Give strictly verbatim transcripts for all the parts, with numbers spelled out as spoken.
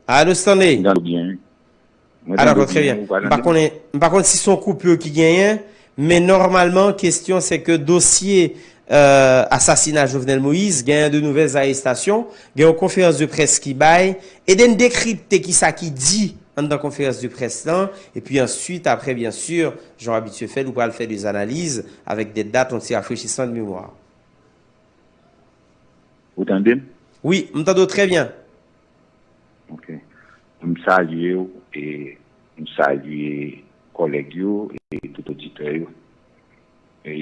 Alo, Stanley. Mwen tande w byen. Mwen tande w byen. Ou pa tande m? M pa konnen, m pa konn si se yon koupi ki genyen, men nòmalman, kesyon se ke dosye, euh, asasina Jovenel Moïse, genyen de nouvèl arestasyon, gen yon konferans de près ki bay, ede n dekripte ki sa ki di anndan konferans de près lan, epi answit, apre, byen si, jan w abitye fè l, ou pral fè de zanaliz avèk de dat, yon ti rafrechisman de memwa. Ou tande m? Wi, m tande w trè byen. Ok. M salye w e m salye kòlèg yo e tout oditè yo. E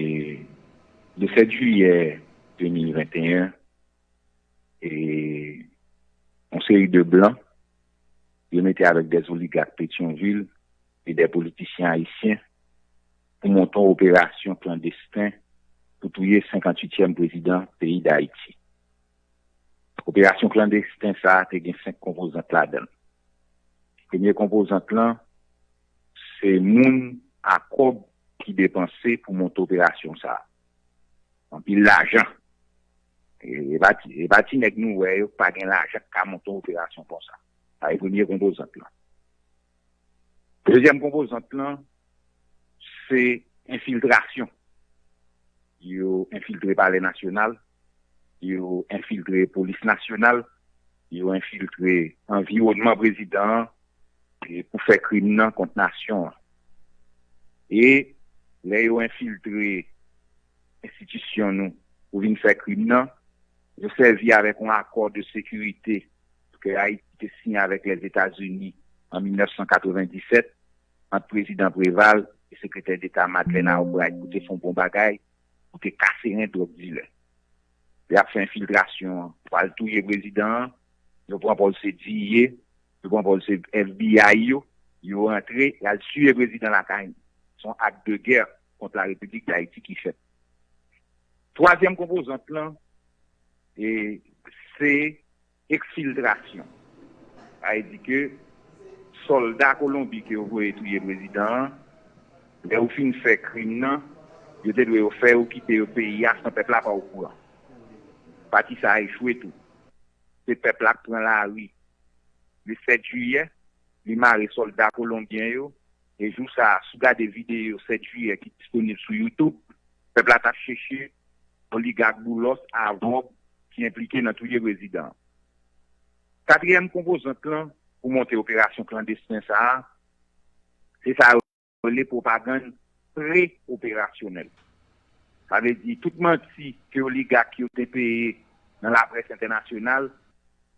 le sèt jiyè de mil venteyen, e yon seri de blan yo mete avèk des oligak Petyonvil e de politisyen ayisyen pou monte yon operasyon klandesten pou touye senkantuityèm prezidan peyi Dayiti. Operasyon klandesten sa a te gen senk konpozant ladan l. Premye konpozant lan, se moun a kòb ki depanse pou monte operasyon sa a. Anpil lajan. E, e pa ti, e pa ti nèg nou wè yo k pa gen lajan k ka monte yon operasyon konsa. Sa e premye konpozant lan. Dezyèm konpozant lan, se enfiltrasyon. Yo enfiltre Palè Nasyonal, yo enfiltre Polis Nasyonal, yo enfiltre anviwònman prezidan an, e pou fè krim nan kont nasyon an. E lè yo enfiltre enstitisyon nou pou vin fè krim nan, yo sèvi avèk yon akò de sekirite ke Ayiti te siyen avèk Lèzetazini an mil nèf san katrevenndisèt ant prezidan Preval e sekretè deta Madeleine Albright pou te fè yon bon bagay, pou te kase ren dwòg dilè. Y ap fè enfiltrasyon an pou al touye prezidan an, yo pran Paul Cédrier, yo pran Paul Cé-, F B I yo, yo antre, y al tiye prezidan lakay li. Se yon ak de gè kont la Repiblik Dayiti ki fèt. Twazyèm konpozant lan, e, se eksfiltrasyon. Sa vle di ke sòlda Kolonbi ke yo voye touye prezidan an, lè yo fin fè krim nan, yo te dwe yo fè yo kite yo peyi a san pèp la pa okouran. Pati sa a echwe tou. Se pèp la k pran lari. Le sèt jiyè, li mare sòlda kolonbyen yo, e jou sa a, si w gade videyo sèt jiyè ki disponib sou YouTube, pèp la t ap chèche oligak Boulos a Vòb ki enplike nan touye prezidan an. Katriyèm konpozant lan pou monte operasyon klandesten sa a, se sa yo rele pwopagann pre-operasyonèl. Sa vle di, tout manti ke oligak yo te peye nan laprès entènasyonal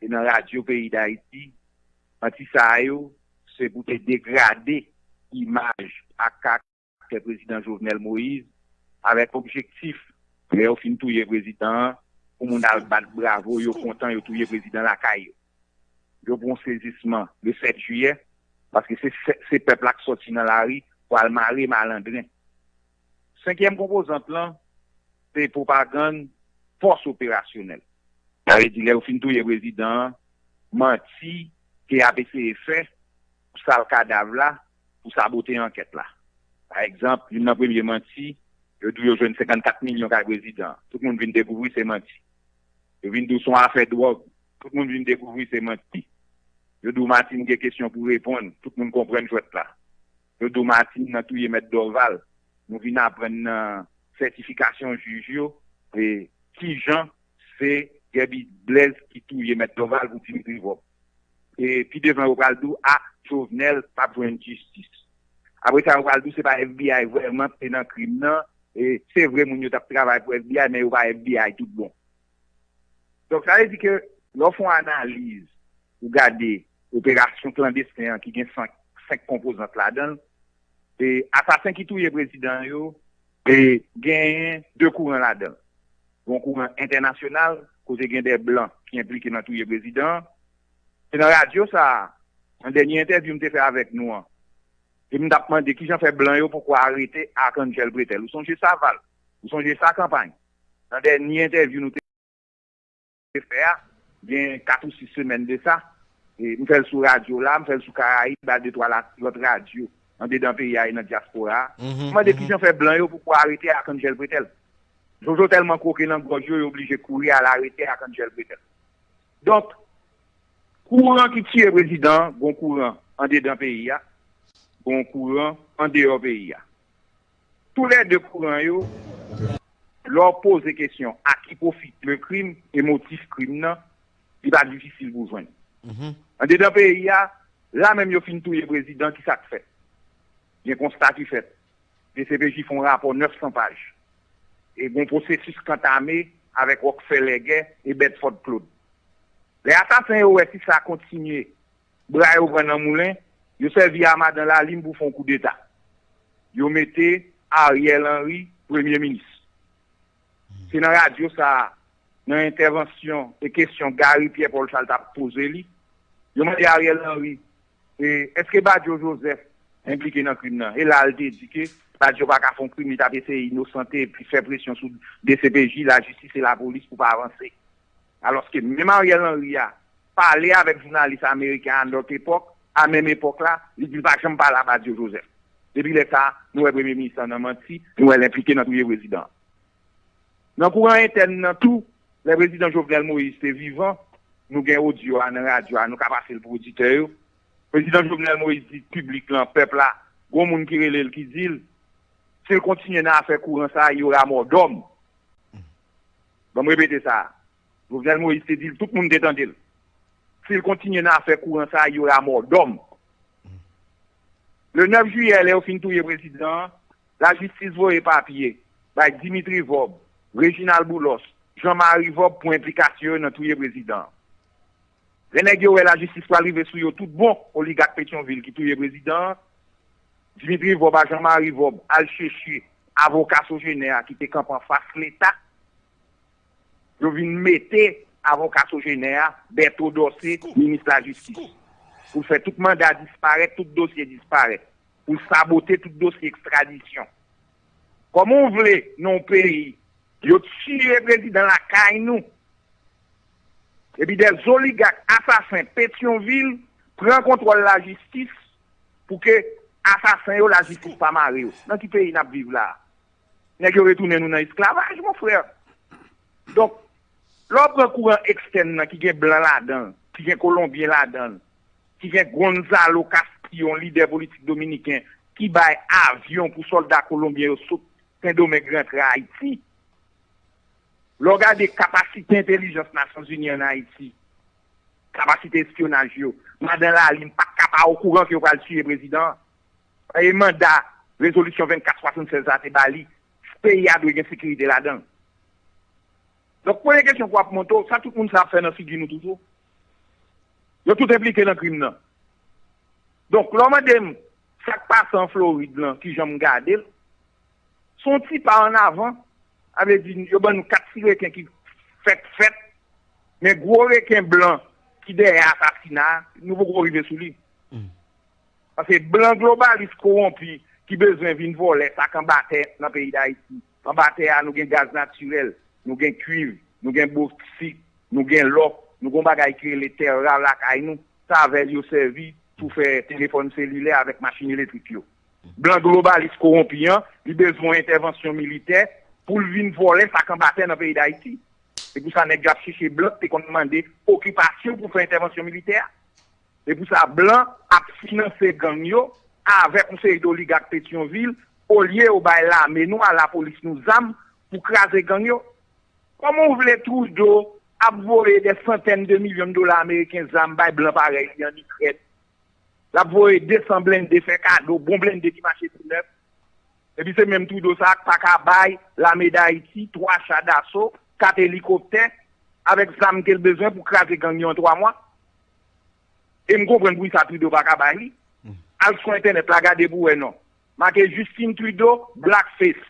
e nan radyo peyi Dayiti, manti sa yo, se pou te degrade imaj ak karaktè prezidan Jovenel Moïse, avèk objektif, lè yo fin touye prezidan an, pou moun al bat bravo, yo kontan, yo touye prezidan lakay yo. Yo pran sezisman le sèt jiyè, paske se, se, se pèp la k sòti nan lari pou al mare malandren. Senkyèm konpozant lan, se pwopagann pòs operasyonèl. Sa vle di, lè yo fin touye prezidan an, manti ke y ap eseye fè pou sal kadav la, pou sabote ankèt la. Pa egzanp, youn nan premye manti, yo di w yo jwenn senkannkat milyon kay prezidan an. Tout moun vin dekouvri se manti. Yo vin di w se yon afè dwòg. Tout moun vin dekouvri se manti. Yo di w Martine gen kesyon pou reponn. Tout moun konprann jwèt la. Yo di w Martine nan touye Mèt Dorval. Nou vin aprann nan sètifikasyon jij yo, e kijan se Guerby Blaise ki touye Mèt Dorval pou Dimitri Vorbe. E pi devan, yo pral di w, a, Jovenel p ap jwenn jistis. Apre sa, yo pral di w se pa F B I vrèman ki te nan krim nan. E se vre, moun yo t ap travay pou F B I, men yo pa F B I tout bon. Donk, sa vle di ke lè w fè yon analiz, ou gade operasyon klandesten an ki gen senk, senk konpozant ladan l, e asasen ki touye prezidan an yo, e genyen de kouran ladan l. Gen yon kouran entènasyonal, kote gen de blan ki enplike nan touye prezidan an. Se nan radyo sa a, nan dènye entèvyou m te fè avèk nou an, e m t ap mande kijan fè blan yo poko arete Arcangel Pretel. Ou sonje sa, Val? Ou sonje sa, Kanpay? Nan dènye entèvyou nou te fè a, gen kat ou sis semèn de sa, e m fè l sou radyo la, m fè l sou Karayib, a de twa la, lòt radyo, andedan peyi a e nan dyaspora a. M mande kijan fè blan yo poko arete Arcangel Pretel. Jojo tèlman kwoke nan gòj yo, yo oblije kouri al arete Arcangel Pretel. Donk, Kouran ki tiye prezidan an, gon kouran andedan peyi a, gon kouran andeyò peyi a. Toulède kouran yo, lè w poze kesyon a ki pwofi le krim e motif krim nan, li pa difisil pou w jwenn. Andedan peyi a, la menm yo fin touye prezidan, ki sa k fèt? Gen konsta ki fèt. D C P J fè yon rapò nèf san paj. E gon pwosesis k antame avèk Rockefeller Guerre e Bedford Claude. Lè asasen yo wè si sa kontinye, bra yo pran nan moulen, yo sèvi a madan Lalime pou fè yon koudeta. Yo mete Ariel Henry premye minis. Se nan radyo sa a, nan entèvansyon e kesyon Gary Pierre Paul sa l t ap poze li, yo mande Ariel Henry, e, èske Badio Joseph enplike nan krim nan? E la, l te di ke Badio pa ka fè yon krim, li t ap eseye inosante epi fè presyon sou D C P J, lajistis e lapolis pou pa avanse. Alòske menm Ariel Henry a pale avèk jounalis ameriken a lòt epòk, a menm epòk la, li di l pa janm pale a Badio Joseph. Depi lè sa a, nou wè premye minis lan nan manti, nou wè l enplike nan touye prezidan an. Nan kouran entèn nan tou, lè prezidan Jovenel Moïse te vivan, nou gen odyo a nan radyo a, nou ka pase l pou oditè yo. Prezidan Jovenel Moïse di piblik lan, pèp la, gon moun ki rele l ki di l, si l kontinye nan afè kouran sa a, il y aura mort d'homme. Ban m repete sa a. Jovenel Moïse te di l, tout moun te tande l. Si l kontinye nan afè kouran sa a, il y aura mort d'homme. Le nèf jiyè, lè yo fin touye prezidan an, lajistis voye papye bay Dimitri Vorbe, Reginald Boulos, Jean Marie Vorbe pou enplikasyon yo nan touye prezidan an. Lè nèg yo wè lajistis pral rive sou yo tout bon, oligak Petyonvil ki touye prezidan an, Dimitri Vorbe a Jean Marie Vorbe al chèche avoka Sogener a ki te kanpe anfas Leta. Yo vin mete avoka Sogener a, Berto Dorcé, minis lajistis, pou l fè tout manda disparèt, tout dosye disparèt, pou l sabote tout dosye ekstradisyon. Kòman w vle, nan yon peyi, yo tiye prezidan lakay nou, epi dè zoligak asasen Petyonvil pran kontwòl lajistis pou ke asasen yo, lajistis pa mare yo? Nan ki peyi n ap viv la a? Nèg yo retounen nou nan esklavaj, mon frè. Donk, lè w pran kouran ekstèn nan ki gen blan ladan l, ki gen kolonbyen ladan l, ki gen Gonzalo Castillo, yon lidè politik dominiken, ki bay avyon pou sòlda kolonbyen yo sot Sendomeng rantre Ayiti. Lè w gade kapasite entèlijans Nasyonzini ann Ayiti, kapasite espyonaj yo, madan Lalime pa t ka pa okouran ke yo pral tiye prezidan an. E manda rezolisyon vennkat swasannsèz la te ba li, peyi a dwe gen sekirite ladan l. Donk, premye kesyon ke w ap montre w, sa tout moun sa ap fè nan figi nou toujou. Yo tout enplike nan krim nan. Donk, lè w mande m sa k pase an Florid lan, kijan m gade l, se yon ti pa ann avan, sa vle di, yo ban nou kat ti reken ki fèk fèt, men gwo reken blan ki dèyè asasina a, nou poko rive sou li. Paske blan globalis kowonpi ki bezwen vin vòlè sa k anba tè nan peyi Dayiti. Anba tè a, nou gen gaz natirèl, nou gen kwiv, nou gen boksit, nou gen lò, nou gen yon bagay ki rele tè ra lakay nou. Se avè l yo sèvi pou fè telefòn selilè avèk machin elektrik yo. Blan globalis kowonpi an, li bezwen entèvansyon militè pou l vin vòlè sa k anba tè nan peyi Dayiti. Se pou sa nèg yo ap chèche blan ki te konn mande okipasyon pou fè entèvansyon militè a. Se pou sa blan ap finanse gang yo avèk yon seri de oligak Petyonvil, olye yo bay lame nou a, lapolis nou zam pou kraze gang yo. Kòman w vle Trudeau ap voye dè santèn de milyon de dola ameriken zam bay blan parèy li an Ikrèn? L ap voye de san blende, fè kado bon blende ki mache tou nèf. Epi se menm Trudeau sa a k pa ka bay lame Dayiti twa cha daso, kat elikoptè, avèk zam ke l bezwen pou kraze gang yo an twa mwa. E m konprann poukisa Trudeau pa ka bay li. Al sou entènèt la gade pou w wè non. Make Justin Trudeau, blackface.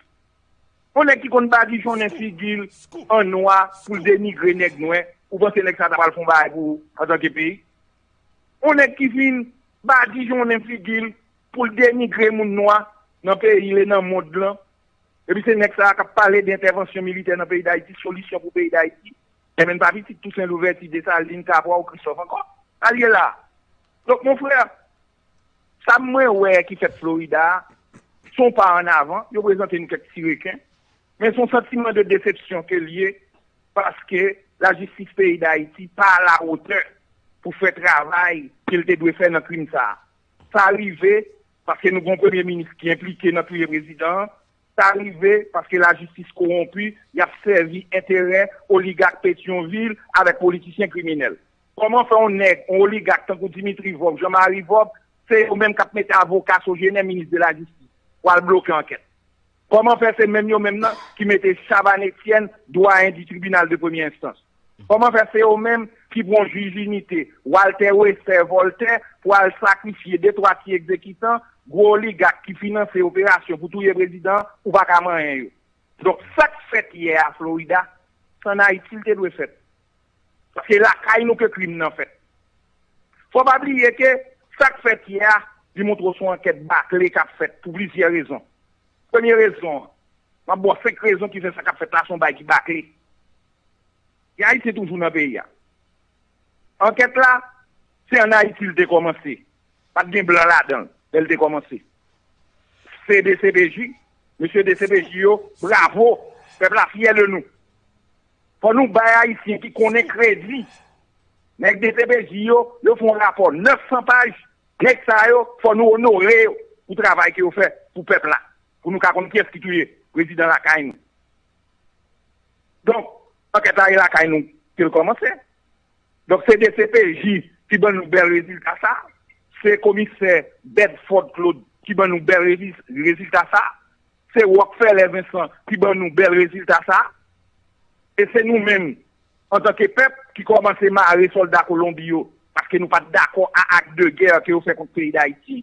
Yon nèg ki konn badijonnen figi l an nwa pou l denigre nèg nwè, ou panse nèg sa ta pral fè yon bagay pou ou antanke peyi? Yon nèg ki fin badijonnen figi l pou l denigre moun nwa nan peyi l e nan mond lan. Epi se nèg sa a k ap pale de entèvansyon militè nan peyi Dayiti, solisyon pou peyi Dayiti. Enben, n pa pitit Toussaint Louverture, Desalin, Capois ou Christophe ankò. Sa l ye la a. Donk, mon frè, sa mwen wè ki fèt Florida a, se yon pa ann avan, yo prezante nou kèk ti reken, men se yon santiman de desepsyon ke l ye, paske lajistis peyi Dayiti pa alawotè. pou fè travay ke l te dwe fè nan krim sa a. Sa rive paske nou gen yon premye minis ki enplike nan touye prezidan an. Sa rive paske lajistis kowonpi, y ap sèvi enterè oligak Petyonvil avèk politisyen kriminèl. Kòman fè yon nèg, yon oligak tankou Dimitri Vorbe, Jean Marie Vorbe, se yo menm k ap mete avoka Sogener, minis de lajistis, pou al bloke ankèt? Kòman fè se menm yo menm nan ki mete Chavannes Etienne, dwayen di tribinal de premye enstans? Kòman fè se yo menm ki pran jij inite, Walter Wesser Voltaire, pou al sakrifye de twa ti egzekitan, gwo oligak ki finanse operasyon pou touye prezidan an, ou pa ka manyen yo? Donk, sa k fèt yè a Florida, se ann Ayiti l te dwe fèt. Paske lakay nou ke krim nan fèt. Fò pa bliye ke sa k fèt yè a, li montre w se yon ankèt bakle k ap fèt pou plizyè rezon. Premye rezon an, m ap ba w senk rezon ki fè sa k ap fèt la se yon bagay ki bakle. Gen Ayisyen toujou nan peyi a. Ankèt la, se ann Ayiti l te kòmanse. Pa t gen blan ladan l lè l te kòmanse. Se D C P J, mesye D C P J yo, bravo, pèp la fyè de nou. Fò nou bay Ayisyen ki konnen kredi. Nèg D C P J yo, yo fè yon rapò nèf san paj. Nèg sa yo, fò nou onore yo pou travay ke yo fè pou pèp la. Pou nou ka konn kiyès ki touye prezidan lakay nou. Donk, ankèt la e lakay nou ke l kòmanse. Donk, se D C P J ki ban nou bèl rezilta sa. Se komisè Bedford Claude ki ban nou bèl rezi- rezilta sa. Se Rockefeller Vincent ki ban nou bèl rezilta sa. E se nou menm, antanke pèp, ki kòmanse mare sòlda Kolonbi yo, paske nou pa t dakò a ak de gè ke yo fè kont peyi Dayiti.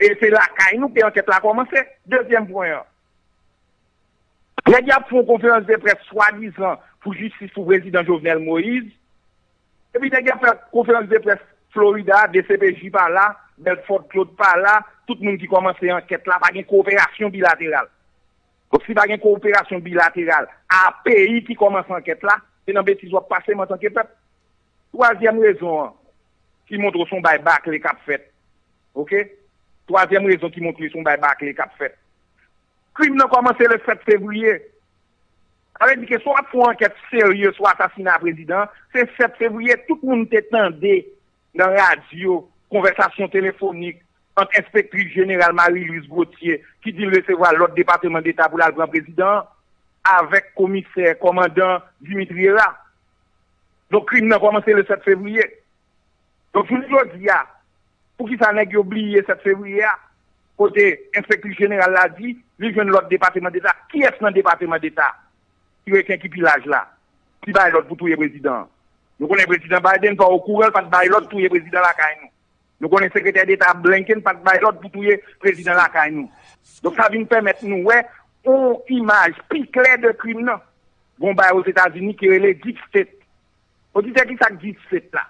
E se lakay nou ke ankèt la kòmanse. Dezyèm pwen an. Nèg y ap fè yon konferans de près swadizan pou jistis pou prezidan Jovenel Moïse. Epi nèg y ap fè konferans de près Florida, D C P J pa la, Bedford Claude pa la, tout moun ki kòmanse ankèt la, pa gen kowoperasyon bilateral. Donk, si pa gen kowoperasyon bilateral a peyi ki kòmanse ankèt la, se nan betiz w ap pase m antanke pèp. Twazyèm rezon an, ki montre w se yon bay bakle k ap fèt. Oke? Twazyèm rezon ki montre w se yon bay bakle k ap fèt. Krim nan kòmanse le sèt fevriye. Sa vle di ke si w ap fè yon ankèt serye sou asasina prezidan an, se sèt fevriye, tout moun te tande nan radyo, konvèsasyon telefonik ant enspektris jeneral Marie Louise Gauthier, ki di l resevwa lòd Depatman Deta pou l al pran prezidan an, avèk komisè kòmandan Dimitri Hérard. Donk, krim nan kòmanse le sèt fevriye. Donk, jounen jodi a, poukisa nèg yo bliye sèt fevriye a, kote enspektris jeneral la di li jwenn lòd Depatman Deta? Kiyès nan Depatman Deta ki reken ki pi laj la, ki bay lòd pou touye prezidan an? Nou konnen prezidan Biden pa okouran, l pa t bay lòd touye prezidan lakay nou. Nou konnen sekretè deta Blinken pa t bay lòd pou touye prezidan lakay nou. Donk, sa vin pèmèt nou wè yon imaj pi klè de krim nan. Gon bay Ozetazini ki rele Deep State. Oditè, ki sa k Deep State la?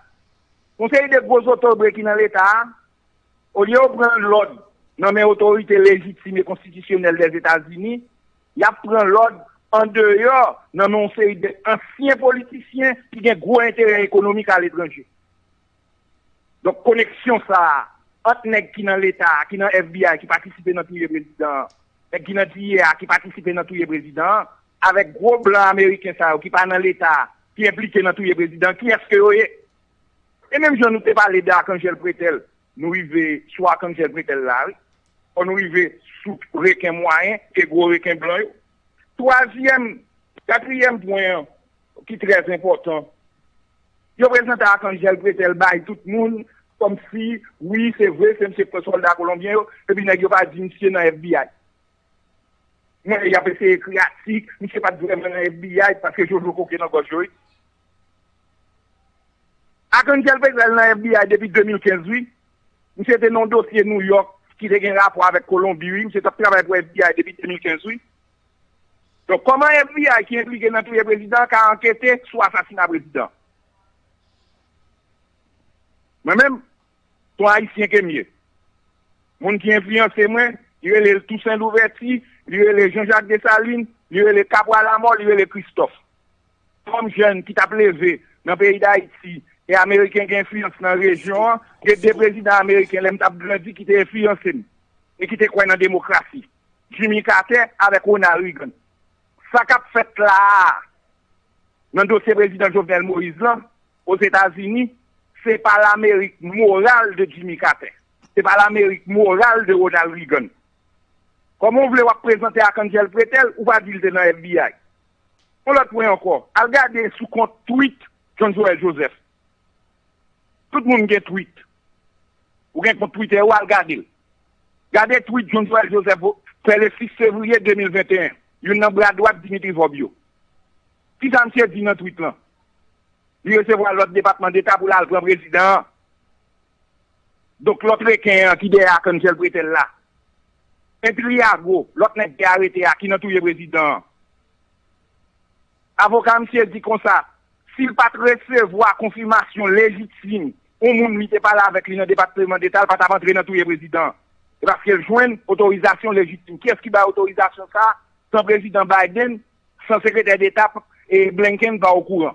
Yon seri de gwo zotobre ki nan leta a, olye yo pran lòd nan men otorite lejitim e konstitisyonèl Dèzetazini, y ap pran lòd andeyò nan men yon seri de ansyen politisyen ki gen gwo enterè ekonomik aletranje. Donk, koneksyon sa a ant nèg ki nan leta a, ki nan F B I, ki patisipe nan touye prezidan an, nèg ki nan D E A, ki patisipe nan touye prezidan an, avèk gwo blan ameriken sa yo ki pa nan leta a, ki enplike nan touye prezidan an, kiyès ke yo ye? E menm jan nou te pale de Arcangel Pretel, nou rive sou Arcangel Pretel la, wi. Fò nou rive sou reken mwayen e gwo reken blan yo. Twazyèm, katriyèm pwen an, ki trè enpòtan, yo prezante Arcangel Pretel bay tout moun, kòmsi, wi, se vre, se misye k pran sòlda kolonbyen yo, epi nèg yo pa di misye nan F B I. Mwen, y ap eseye ekri atik, misye pa t vrèman nan F B I, paske Jojo koke nan gòj yo, wi. Arcangel Pretel nan F B I depi de mil kenz, wi. Misye te nan yon dosye Nouyòk ki te gen rapò avèk Kolonbi, wi. Misye t ap travay pou F B I depi de mil kenz, wi. Donk, kòman F B I ki enplike nan touye prezidan an ka ankete sou asasina prezidan? Mwen menm, se yon Ayisyen ke m ye. Moun ki enfliyanse mwen, li rele Toussaint Louverture, li rele Jean Jacques Dessalines, li rele Kapwa Lamò, li rele Kristòf. Kòm jèn ki t ap leve nan peyi Dayiti, e Ameriken gen enfliyans nan rejyon an, gen de prezidan ameriken lè m t ap grandi ki te enfliyanse m e ki te kwè nan demokrasi. Jimmy Carter avèk Ronald Reagan. Sa k ap fèt la a, nan dosye prezidan Jovenel Moïse lan, Ozetazini, Se pa Lamerik moral de Jimmy Carter. Se pa Lamerik moral de Ronald Reagan. Kòman w vle w ap prezante Arcangel Pretel, ou pa di l te nan F B I? Yon lòt pwen ankò, al gade sou kont tweet John Joel Joseph. Tout moun gen tweet. Ou gen kont Twitter ou, al gade l. Gade tweet John Joel Joseph fè le sis fevriye de mil venteyen. Youn nan bra dwat Dimitri Vorbe yo. Kisa misye di nan tweet lan? Li resevwa lòd Depatman Deta pou l al pran prezidan an. Donk, lòt reken an ki dèyè Arcangel Pretel la. Intriago, lòt nèg ki arete a, ki nan touye prezidan an. Avoka misye di konsa, si l pa t resevwa konfimasyon lejitim yon moun li te pale avèk li nan Depatman Deta, l pa t ap antre nan touye prezidan an. E paske l jwenn otorizasyon lejitim. Kiyès ki bay otorizasyon sa a? San prezidan Biden, san sekretè deta, e, Blinken pa okouran.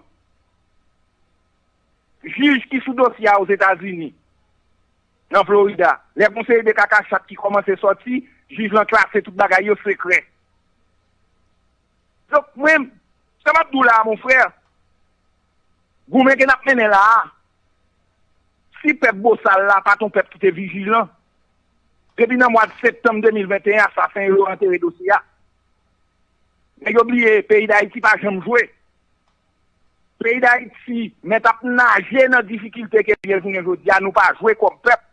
Jij ki sou dosye a Ozetazini, nan Florida, lè konseye de kakachat ki kòmanse sòti, jij lan klase tout bagay yo sekrè. Donk, mwen, sa m ap di w la a, mon frè, goumen ke n ap mennen la a, si pèp bosal la pa t yon pèp ki te vijilan, depi nan mwa de septanm de mil venteyen, asasen yo antere dosye a. Nèg yo bliye, peyi Dayiti pa janm jwe. Peyi Dayiti mèt ap naje nan difikilte ke l ye jounen jodi a, nou pa jwe kòm pèp.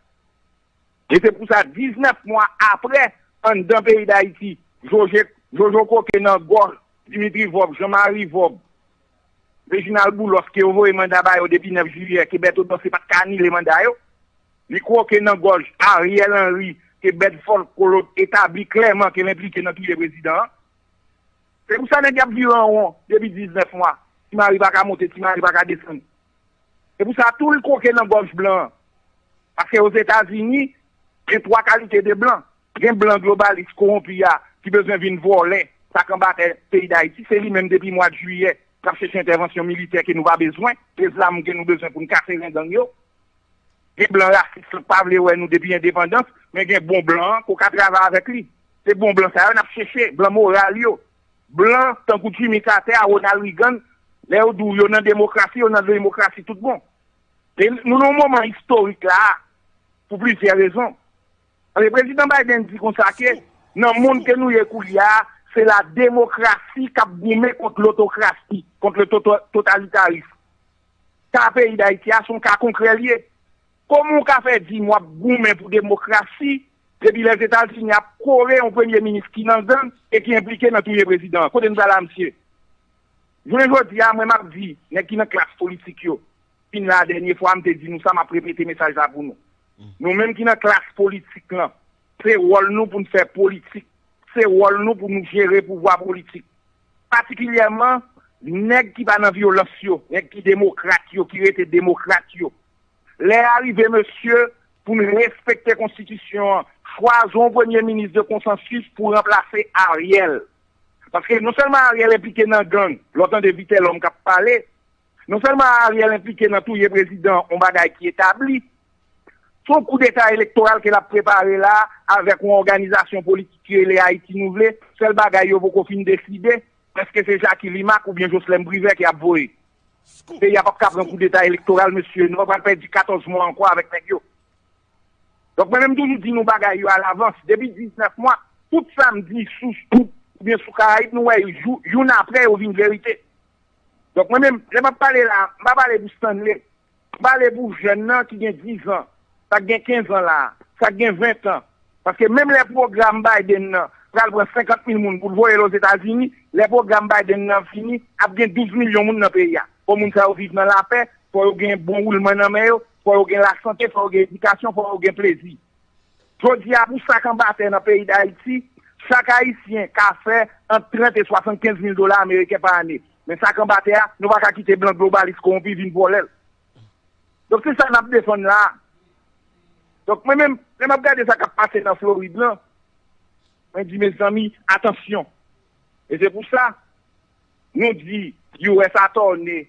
E se pou sa, diznèf mwa apre, anndan peyi Dayiti, Joje, Jojo koke nan gòj Dimitri Vorbe, Jean Marie Vorbe, Reginald Boulos, ke yo voye manda ba yo depi nèf jiyè, ke Bertho Dorcé pa t ka anile manda yo. Li kwoke nan gòj Ariel Henry, ke Bedford Colot etabli klèman ke l enplike nan touye prezidan an. Se pou sa nèg y ap vire an won depi diznèf mwa. Ti mari pa ka monte, ti mari pa ka desann. Se pou sa tou l kwoke nan gòj blan an. Paske Ozetazini, gen twa kalite de blan. Gen blan globalis kowonpi a ki bezwen vin vòlè sa k anba tè peyi Dayiti. Se li menm depi mwa jiyè k ap chèche entèvansyon militè ke nou pa bezwen, e zam ke nou bezwen pou n kase ren gang yo. Gen blan rasis k pa vle wè nou depi endepandans, men gen bon blan an ke w ka travay avèk li. Se bon blan sa yo n ap chèche, blan moral yo. Blan tankou Jimmy Carter a, Ronald Reagan, lè yo di w yo nan demokrasi, yo nan demokrasi tout bon. E nou nan yon moman istorik la a, pou plizyè rezon. Paske prezidan Biden di konsa ke nan mond ke nou ye koulye a, se la demokrasi k ap goumen kont lotokrasi, kont le toto- totalitarism. Ka peyi Dayiti a, se yon ka konkrè l ye. Kòman w ka fè di m w ap goumen pou demokrasi, depi Lèzetazini ap kore yon premye minis ki nan gang e ki enplike nan touye prezidan an? Kote n pral a, misye? Jounen jodi a, mwen m ap di, nèg ki nan klas politik yo, fin la dènye fwa m te di nou sa, m ap repete mesaj la pou nou. Nou menm ki nan klas politik lan, se wòl nou pou n fè politik. Se wòl nou pou nou jere pouvwa politik. Patikilyèman, nèg ki pa nan vyolans yo, nèg ki demokrat yo, ki rete demokrat yo. Lè a rive, mesye, pou n respekte konstitisyon an, chwazi yon premye minis de konsansis pou ranplase Ariel. Paske non sèlman Ariel enplike nan gang, lè w tande Vitelhomme k ap pale, non sèlman Ariel enplike nan touye prezidan, yon bagay ki etabli, se yon koudeta elektoral ke l ap prepare la avèk yon òganizasyon politik ki rele Ayiti Nou Vle. Sèl bagay yo poko fin deside, èske se Jacky Limac oubyen Jocelerme Privert ki ap voye? Peyi a p ap ka pran koudeta elektoral, mesye. Nou pral pèdi katòz mwa ankò avèk nèg yo. Donk, mwen menm toujou di nou bagay yo alavans. Depi diznèf mwa, tout sa m di sou, sou, oubyen sou Karayib, nou wè, jou, youn apre, yo vin verite. Donk, mwen menm, lè m ap pale la, m pa pale pou Stanley. M pale pou jèn nan ki gen diz an, sa k gen kenz an la, sa k gen ven an. Paske menm lè pwogram Biden nan pral pran senkant mil moun pou l voye l Ozetazini, lè pwogram Biden nan fini, ap gen douz milyon moun nan peyi a. Fò moun sa yo viv nan lapè, fò yo gen bon woulman nan men yo, fò yo gen lasante, fò yo gen edikasyon, fò yo gen plezi. Jodi a, pou sak anba tè nan peyi Dayiti, chak Ayisyen ka fè ant trant e swasannkenz mil dola ameriken pa ane. Men sak anba tè a, nou pa ka kite blan globalis kowonpi vin vòlè l. Donk, se sa n ap defann la a. Donk, mwen menm, lè m ap gade sa k ap pase nan Florid lan, mwen di, mezanmi, atansyon. E se pou sa, nou di, U S Attorney,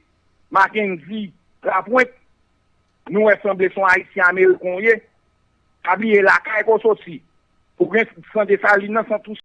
Mackenzie Lapointe, nou wè sanble se yon Ayisyen Ameriken w ye, pa bliye lakay ke w soti. Ou gen san Desalin nan, san tou